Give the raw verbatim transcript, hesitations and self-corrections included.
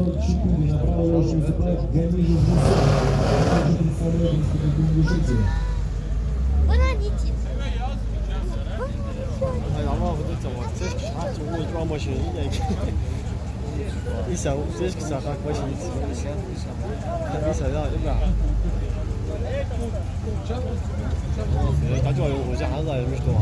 Четыре. Направо выступает Гамилев Муса. Также представляет Республику Ингушетия. Вон он летит. Ай, ама вот это вот. Слишком, а, чего, ма машина, не знаю. Иса, слишком сахар машина. Иса, да, да. Э, так вот, уже хаза, я мечтал.